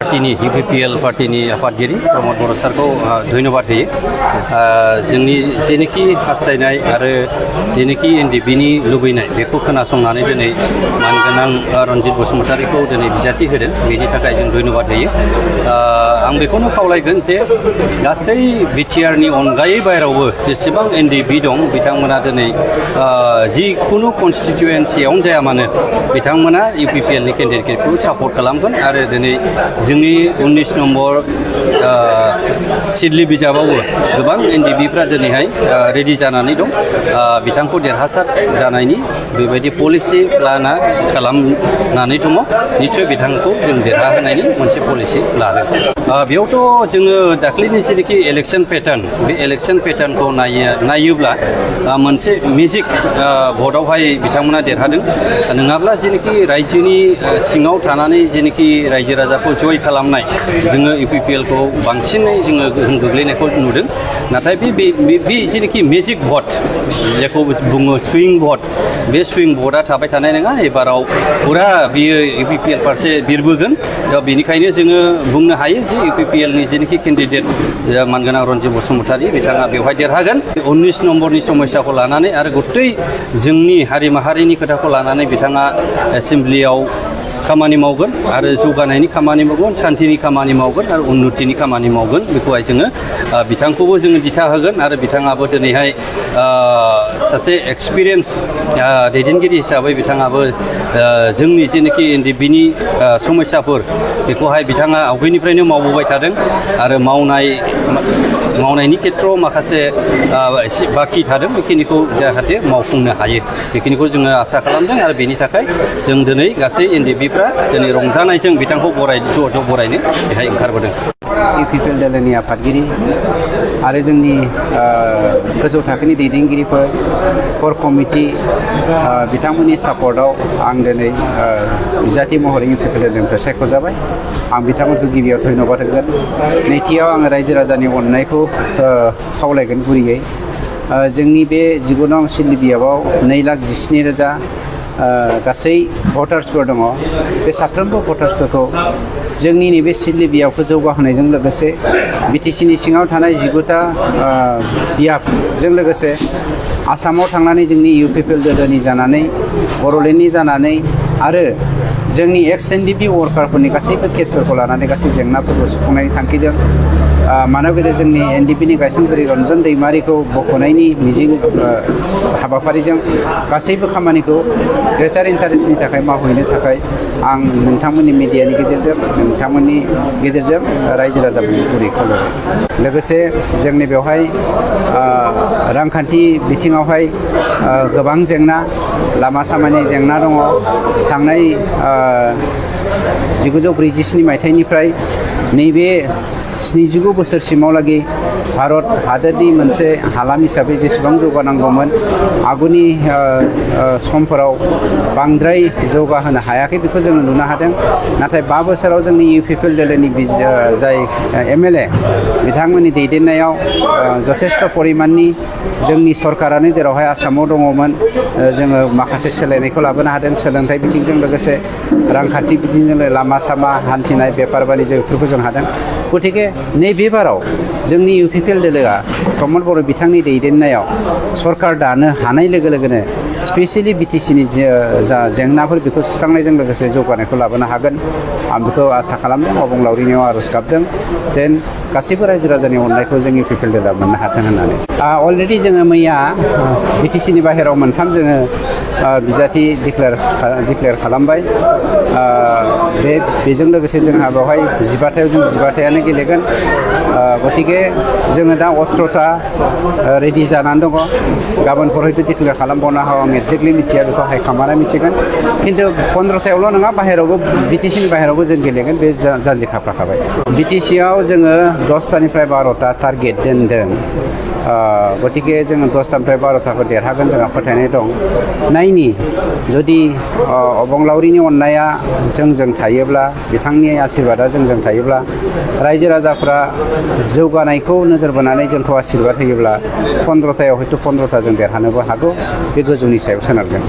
पार्टीनि UPPL पार्टीनि आफादगिरि प्रमद बर' सारखौ धन्यबाद होयो। जोंनि जेनोखि हास्थायनाय आरो जेनोखि NDBनि लुबैनाय बेखौ खोनासंनानै दिनै मानगोनां रनजित बसुमतारीखौ दिनै बिजाथि होदों, बेनि थाखाय जों धन्यबाद होयो। आं बेखौनो खावलायगोन जे गासै BTRनि अनगायै बाहेरावबो जेसेबां NDB दं बिथांमोना दिनै जिखुनु कनस्टिटुवेन्सियावनो जाया मानो बिथांमोना UPPLनि केन्डिडेटखौ सापर्ट खालामगोन आरो दिनै जोंनि 19 नम्बर सिडली बिजाबावबो गोबां NDBफ्रा दिनैहाय रेडि जानानै दं बिथांखौ देरहासार जानायनि बेबायदि पलिसि प्लाना खालामनानै दङ। निश्चय बिथांखौ जों देरहाहोनायनि मोनसे पलिसि लादों। बेयावथ' जोङो दाख्लैनि जेनोखि इलेक्सन पेटार्न बे इलेक्सन पेटार्नखौ नायोब्ला मोनसे मेजिक भटआवहाय बिथांमोना देरहादों। नङाब्ला जेनोखि रायजोनि सिङाव थानानै जेनोखि रायजो राजाखौ जय खालामनाय जोङो UPPLखौ बांसिनै जोङो गोहोम गोग्लैनायखौ नुदों। नाथाय बे जेनोखि मेजिक भट जायखौ बुङो सुइं भट, बे सुइं भटआ थाबाय थानाय नङा। एबाराव फुरा बियो UPPL फारसे बिरबोगोन। दा बेनिखायनो जोङो बुंनो हायो जे UPPLनि जेनोखि केन्डिडेट मानगोनां रनजित बसुमतारी बिथाङा बेवहाय देरहागोन। 19 नम्बरनि समस्याखौ लानानै आरो गथै जोंनि हारि माहारिनि खोथाखौ लानानै बिथाङा एसेमब्लियाव खामानि मावगोन आरो जौगानायनि खामानि मावगोन, शान्तिनि खामानि मावगोन आरो उन्नतिनि खामानि मावगोन। बेखौहाय जोङो बिथांखौबो जोङो दिथा होगोन आरो बिथाङाबो दिनैहाय सासे एक्सपिरियेन्स दैदेनगिरि हिसाबै बिथाङाबो जोंनि जेनोखि NDBनि समस्याफोर बेखौहाय बिथाङा आवगायनिफ्रायनो मावबोबाय थादों आरो मावनायनि खेथ्रआव माखासे एसे बाखि थादों, बेखिनिखौ जाहाथे मावफुंनो हायो बेखिनिखौ जोङो आसा खालामदों। आरो बेनि थाखाय जों दिनै गासै NDBफ्रा दिनै रंजानायजों बिथांखौ ज' बरायनो बेहाय ओंखारबोदों। UPPL दोलोनि आफादगिरि आरो जोंनि गोजौ थाखोनि दैदेनगिरिफोर कोर कमिटि बिथांमोननि सापर्टआव आं दिनै बिजाथि महरै UPPL दोलोनिफ्राय सायख'जाबाय। आं बिथांमोनखौ गिबियाव धन्यबाद होगोन। नैथियाव आङो रायजो राजानि अननायखौ खावलायगोन गुरैयै। जोंनि बे 19 नं सिडली बिजाबाव 2,17,000 गासै भटार्सफोर दङ। बे साफ्रोमबो भटार्सफोरखौ जोंनि नैबे सिडली बियाबखौ जौगाहोनायजों लोगोसे BTCनि सिङाव थानाय 19टा बियाबजों लोगोसे आसामाव थांनानै जोंनि UPPL दोलोनि जानानै बर'लेण्डनि जानानै आरो जोंनि एक्स NDB वर्कारफोरनि गासैबो केसफोरखौ लानानै गासै जेंनाफोरखौ सुफुंनायनि थांखिजों मानव गेदेर जोंनि NDBनि गायसनगिरि रन्जन दैमारिखौ बख'नायनि मिजिं हाबाफारिजों गासैबो खामानिखौ ग्रेटार इन्टारेस्टनि थाखाय मावहैनो थाखाय आं नोंथांमोननि मिडियानि गेजेरजों नोंथांमोननि गेजेरजों रायजो राजाफोरनि गुरै खावलायबाय। लोगोसे जोंनि बेवहाय रांखान्थि बिथिङावहाय गोबां जेंना, लामा सामानि जेंना दङ। थांनाय 1947 मायथाइनिफ्राय नैबे 79 बोसोरसिमावलागै भारत हादोरनि मोनसे हालाम हिसाबै जेसेबां जौगानांगौमोन आगुनि समफोराव बांद्राय जौगाहोनो हायाखै, बेखौ जोङो नुनो हादों। नाथाय 5 बोसोराव जोंनि UPPL दोलोनि जाय MLA बिथांमोननि दैदेननायाव जथेस्थ' परिमाननि जोंनि सरकारानो जेरावहाय आसामाव दङमोन जोङो माखासे सोलायनायखौ लाबोनो हादों। सोलोंथाइ बिथिंजों लोगोसे रांखान्थि बिथिंजों लामा सामा हान्थिनाय बेफार बानिज्य बेफोरखौ जों हादों। गतिके नैबे बाराव जोंनि UPPL दोलोआ प्रमद बर' बिथांनि दैदेननायाव सरकार दानो हानाय लोगो लोगोनो स्पेसियेलि BTCनि जा जेंनाफोर बेखौ सुस्रांनायजों लोगोसे जौगानायखौ लाबोनो हागोन। आं बेखौ आसा खालामदों। अबंलावरिनियाव आर'ज गाबदों जेन गासैबो रायजो राजानि अननायखौ जों UPPL दोलोआ मोननो हाथों होननानै। अलरेडि जोङो मैया BTCनि बाहेरायाव 3 जोङो बिजाथि डिक्लेयार खालामबाय। बेजों लोगोसे जोंहा बेवहाय 15थायाव जों 15थायानो गेलेगोन। गतिके जोङो दा 18टा रेडि जानानै दङ। गाबोनफोर हयथ' डिक्लेयार खालामबावनो हागौ, आं एक्जेक्टलि मिथिया, बेखौ हाइकामान्डआ मिथिगोन। खिन्थु 15थायावल' नङा, बाहेरायावबो BTCनि बाहेरायावबो जों गेलेगोन, बे जानजि खाफ्राखाबाय। BTCआव जोङो 10टानिफ्राय 12टा टारगेट दोनदों। गतिके जोङो 10टानिफ्राय 12टाखौ देरहागोन जोंहा फोथायनाय दं। नायनि जुदि अबंलावरिनि अननाया जोंजों थायोब्ला, बिथांनि आशीर्बादा जोंजों थायोब्ला, रायजो राजाफ्रा जौगानायखौ नोजोर बोनानै जोंखौ आशीर्बाद होयोब्ला 15टायाव हयथ' 15टा जों देरहानोबो हागौ। बे गोजौनि सायाव सोनारगोन।